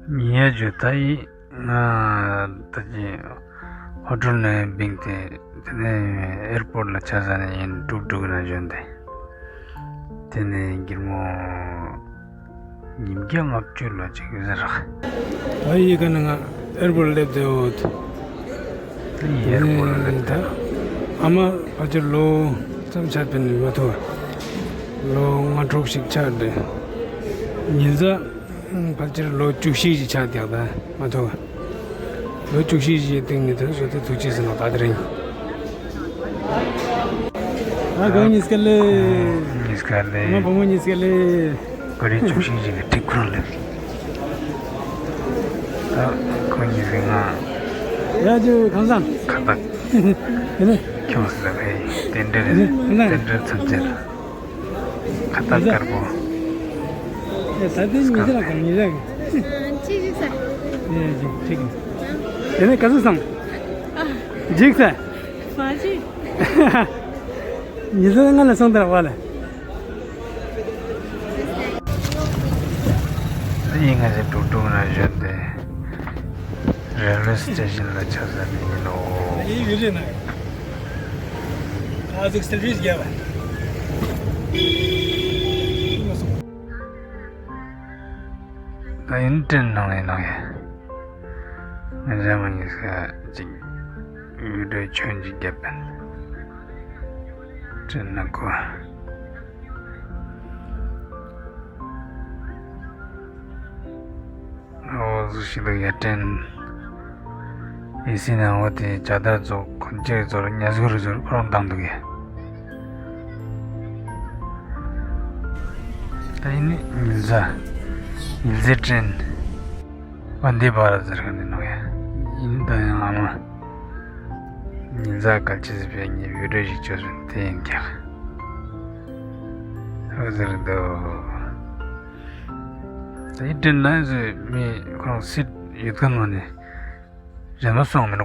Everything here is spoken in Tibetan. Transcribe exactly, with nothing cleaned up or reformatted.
ཉིན་ཡ་ཇོ་ད་ཡིན། ང་ད་ཅི་ཧོ་ཊེལ་ནས་བིང་སྟེ་དེ་ནས་ཨེར་པོར་ལ་ཆ་ས་ནས་ཡིན་འགྲུབ་འགྲུབ་ན་བཞོན་ཏེ། དེ་ནས་འགྱུར་མོ་ཉིས་བརྒྱ་ལྔ་བཅུ་ལོ་ཅིག་ཟེར་ར། ད་ཡི་ག་ནས་ང་ཨེར་པོར་སླེབས་ཏེ་འོ། ད་ཡི་ཨེར་པོར་སླེབས་ཏེ། ཨ་མ་ཕལ་ཆེར་ལོ་ཙམ་ཆགས་པའི་ནི་མ་ཐུབ། ལོ་ལྔ་དྲུག་ཞིག་ཆགས་ཏེ། ཉིན་ས། ཕལ་ཆེར་ལོ་བཅུ་བཞི་ཞིག་ཆགས་ཀྱང་ད་མ་ཐུབ། ལོ་བཅུ་བཞི་ཞིག་སྟེང་ནས་དོན་སོ་དེ་ཐུགས་རྗེ་ཟིན་ནོ་ད་དེ་རིང་། ཨ་གང་ཉིས་ཀ་ལེ། ཉིས་ཀ་ལེ། ང་བུ་མོ་ཉིས་ཀ་ལེ། ཀ་རི་བཅུ་བཞི་ཞིག་གི་ཏིག་ཁུར་ལེ། ད་ཁོ་ཉིས་ཀ་ང་། ཡ་ཇུ་གང་ཟང་། ཁ་བཏགས། དེ་ནས། ཁྱོད་ཟེར་བའི་རྟེན་འབྲེལ། དེ་ནས་གང་ཟང་། རྟེན་འབྲེལ་མཚམས་བཅད། ཁ་བཏགས་དཀར་པོ། ཨེ་ད་ལྟའི་ཉི་ཤུ་ལ་གང་ཉི་ཤུ་གི། ཅི་ཞིག་ས། ཨེ་ཅིག་ཅིག་དེ་ནས་ག་ཚོད་སོང་། ཨ། འཇིགས་ས། མ་ཅི། ཉི་ཤུ་ལྔ་ལ་སོང་དར་བ་ལ། ཨ་ཡིན་ང་ཚོ་འགྲོ་འགྲོ་ན་བཞོན་ཏེ། རེལ་ཝེ་སི་ཊེ་ཤན་ལ་ཆགས་ས་ནས་ཡིན་ནོ། ཡིན་ཡོད་རེད་ན། ཨ་ཟིག་སི་ཊེ་ཤན་བརྒྱབ་པ། ད་ཡིན་དྲན་ནང་ནས་ནང་ཡ། ང་ཚོ་མ་ཉིས་ཀ་ཅིག་ཡུལ་གྲུ་ཆོན་ཅིག་བརྒྱབ་པ། དྲན་ན་གོ། འོ་ཟུ་ཞིག་ལ་ཡར་དྲན། ཨེ་སི་ནང་འོ་དེ་ཇ་དར་ཚོ་ཁོན་ཅེར་ཚོར་ཉ་ཟུར་ཚོར་ཁོ་རང་བཏང་འདུག་ཡ། ད་ཡིན་ནི་ཉིལ་ཟ། ཉིལ་ཟེར་དྲན། བན་དེ་བྷ་ར་ཟེར་ག་ནས་ནོ་ཡ། ཡིན་ད་ཡང་ཨ་མ། ཉིལ་ཟ་གལ་ཆེ་ཟེར་བའི་ངའི་བི་ཌིའོ་ཞིག་བཅོས་སོང་དེ་ཡིན་ཀྱང་། ཨོ་ཟེར་འདུག་ད་ཡིན་དྲན་ན་ཟེར་མི་ཁོ་རང་སིད་ཡོད་མཁན་མ་ནི། གཞན་པ་སོང་མི་འདུག